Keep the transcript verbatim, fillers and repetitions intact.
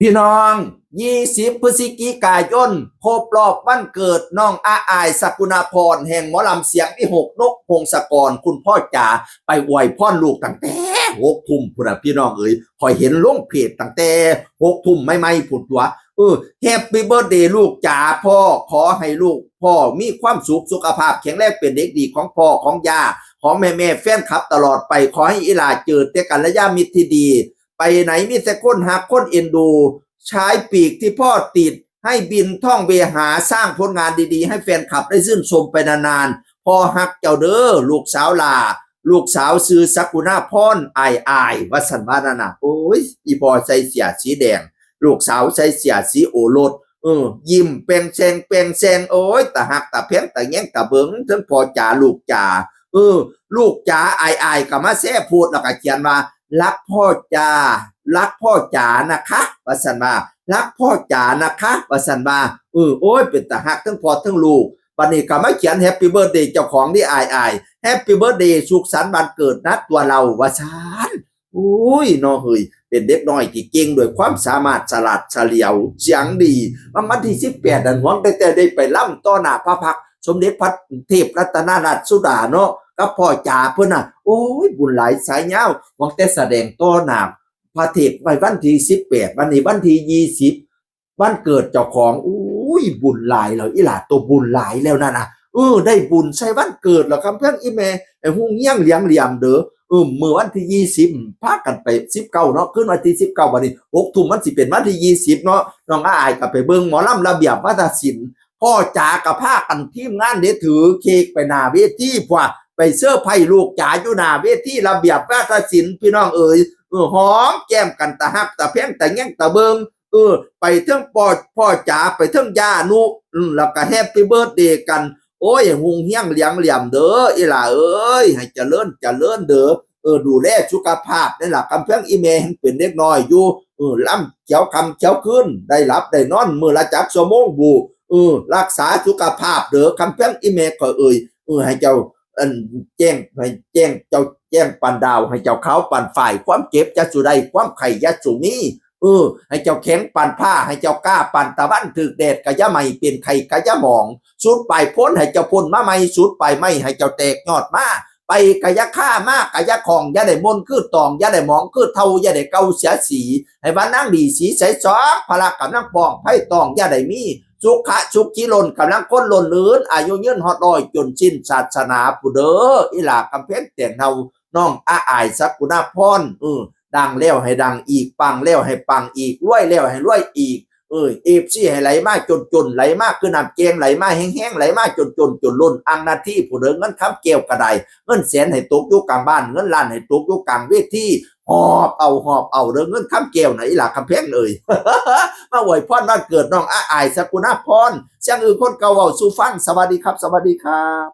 พี่น้อง ยี่สิบ พฤศจิกายน ครบรอบวันเกิดน้องอาอาย สกุณาพร แห่งหมอลำเสียงวิหก นกพงศกร คุณพ่อจ๋า ไปอวยพรลูกตั้งแต่หกทุ่มพุ้นนะพี่น้องเอ๋ย ข้อยเห็นลงเพจตั้งแต่หกทุ่มใหม่ๆพุ้นตั๊ว เออ Happy birthday ลูกจ๋าพ่อ ขอให้ลูกพ่อมีความสุข สุขภาพแข็งแรง เป็นเด็กดีของพ่อของย่า ของแม่ๆ แฟนคลับตลอดไป ขอให้อีหล่าเจอแต่กัลยาณมิตรที่ดี ไปไหนมีแต่คนฮักคนเอ็นดู ใช้ปีกที่พ่อติดให้บินท่องเวหา สร้างผลงานดีๆ ให้แฟนคลับได้ชื่นชมไปนานๆ พ่อฮักเจ้าเด้อ ลูกสาวหล่า ลูกสาวชื่อสกุณาพร อายอาย ว่าซั่นว่านั่นน่ะ โอ้ย อีพ่อใส่เสื้อสีแดง ลูกสาวใส่เสื้อสีโอรส เออ ยิ้มแปงแซงแปงแซง โอ้ย ตาฮักตาแพงตาแยงตาเบิง เทิงพ่อจ๋าลูกจ๋า เออ ลูกจ๋า อายอาย ก็มาแซ่โพสต์แล้วก็เขียนว่า รักพ่อจ๋า รักพ่อจ๋านะคะ ว่าซั่นว่า รักพ่อจ๋านะคะ ว่าซั่นว่า เออ โอ้ย เป็นตาฮักทั้งพ่อทั้งลูก บัดนี้ก็มาเขียน Happy birthday เจ้าของนี่ อายอาย Happy birthday สุขสันต์วันเกิดนะตัวเรา ว่าซั่น โอ้ย เนาะเฮ้ย เป็นเด็กน้อยที่เก่งด้วยความสามารถ ฉลาดเฉลียว เสียงดี มันวันที่สิบแปดนั่น หวังแต่แต่ได้ไปล่ำต่อหน้าพระพักตร์สมเด็จพระเทพรัตนราชสุดาเนาะ กับพ่อจ๋าเพิ่นน่ะ โอ้ย บุญหลายสายยาว หวังแต่แสดงต่อหน้าพระเทพไว้วันที่สิบแปด วันนี้วันที่ยี่สิบ วันเกิดเจ้าของ อุ้ย บุญหลายแล้ว อีหล่าตัวบุญหลายแล้วนั่นน่ะ เออ ได้บุญใส่วันเกิดแล้ว คำเพียงอีแม่ ไอ้ฮุงเฮี้ยงเหลียงเหลี่ยมเด้อ เออ มื้อวันที่ยี่สิบ พากันไป สิบเก้า เนาะ คืนวันที่สิบเก้า บัดนี้ หกทุ่ม มันสิเป็นวันที่ยี่สิบ เนาะ น้องอาอายก็ไปเบิ่งหมอลำระเบียบวาทศิลป์ พ่อจ๋าก็พากันทีมงานเด้ถือเค้กไปหน้าเวที พวกไปเซอร์ไพรส์ลูกจ๋าอยู่หน้าเวทีระเบียบวาทศิลป์ พี่น้องเอ๋ย เออ หอมแก้มกันตาฮักตาแพงตาแยงตาเบิง เออ ไปเทิงพ่อ พ่อจ๋า ไปเทิงย่านุ อืม แล้วก็ Happy birthday กัน โอ้ย ฮุงเฮี้ยงเหลียงเหลี่ยมเด้อ อีหล่าเอ้ย ให้เจริญเจริญเด้อ เออ ดูแลสุขภาพนี่ล่ะ คำเพียงอีแม่ยังเป็นเด็กน้อยอยู่ เออ ล่ำเขียวค่ำเขียวคืน ได้หลับได้นอนมื้อละจักชั่วโมงบุ เออ รักษาสุขภาพเด้อ คำเพียงอีแม่ก็เอ่ย เออ ให้เจ้า อัน แจ้ง ให้แจ้ง เจ้าแจ้งปานดาว ให้เจ้าขาวปานฝ้าย ความเจ็บอย่าสู่ได้ ความไข้อย่าสู่มี เออ ให้เจ้าแข็งปานผ้า ให้เจ้ากล้าปานตะวัน ถืกแดดก็อย่าไหม้ เป็นไข้ก็อย่าหมอง สุดปลายพ้นให้เจ้าพ้นมาใหม่ สุดปลายไม้ให้เจ้าแตกยอดมา ไปก็อย่าคา มาก็อย่าข้อง อย่าได้มนคือตอง อย่าได้หมองคือเฒ่า อย่าได้เก่าเสียสี ให้ว่านางดีสีใสสอง พละกำลังป้อง ไผต้องอย่าได้มี สุขะสุขีล้น กำลังคนล้นหลืน อายุยืนฮอดร้อย จนสิ้นศาสนาผู้เด้อ อีหล่ากำแพงแตงเนา น้องอาอาย สกุณาพร เออ ดังแล้วให้ดังอีก ปังแล้วให้ปังอีก รวยแล้วให้รวยอีก เออ เอฟซี ให้ไหลมาจนจน ไหลมาคือน้ำแกง ไหลมาแห้งๆ ไหลมาจนจน จนล้นอ่างนาทีผู้เด้อ เงินคำแก้วก็ได้ เงินแสนให้ตกอยู่กลางบ้าน เงินล้านให้ตกอยู่กลางเวที หอบเอา หอบเอาเด้อ เงินคำแก้วน่ะ อีหล่ากำแพงเอ้ย มาอวยพรวันเกิดน้องอาอาย สกุณาพร เสียงอื่นคนเก่าเว้าสู่ฟัง สวัสดีครับ สวัสดีครับ